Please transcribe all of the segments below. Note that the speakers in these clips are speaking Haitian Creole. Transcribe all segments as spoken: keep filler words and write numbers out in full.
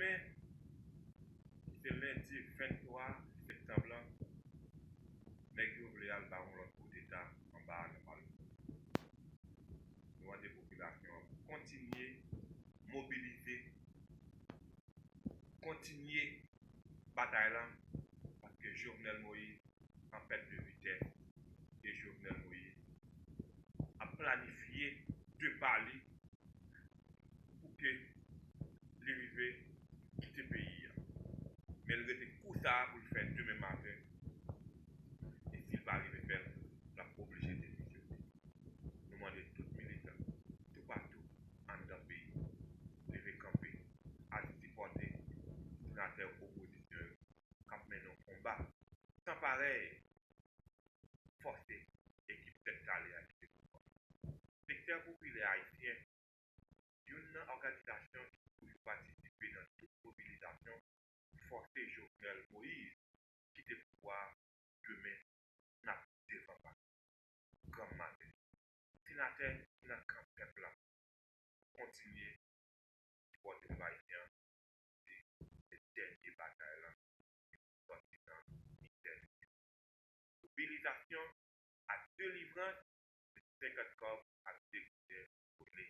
Demen, ki se lendi venntwa septanm lan, nèg yo vle al bay yon lòt koudeta anba a nan Palman. Nou mande popilasyon an pou kontinye mobilize, kontinye batay lan, paske Jovenel Moïse an pèt de vitès e Jovenel Moïse ap planifye de pa li pou ke li rive kite peyi a. Men l rete kou sa a pou l fè demen maten. E si l pa rive fè l, l ap oblije demisyone. Nou mande tout militan, toupatou, anndan peyi, leve kanpe, al sipòte senatè opozisyon yo k ap mennen yon konba san parèy, fòse ekip Tèt Kale a kite pouvwa. Sektè popilè ayisyen, youn nan òganizasyon ki toujou patisipe nan tout mobilizasyon pou fòse Jovenel Moïse kite pouvwa a, demen n ap devan palman granm maten. Senatè ki nan kan pèp la kontinye sipòte pèp ayisyen an, se dènye batay lan ki sòti nan misè. Mobilizasyon ak delivrans se senkant kòb ak de gouden kole.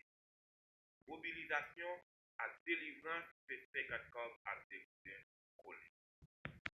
Mobilizasyon ak delivrans se senkant kòb ak de gouden kole.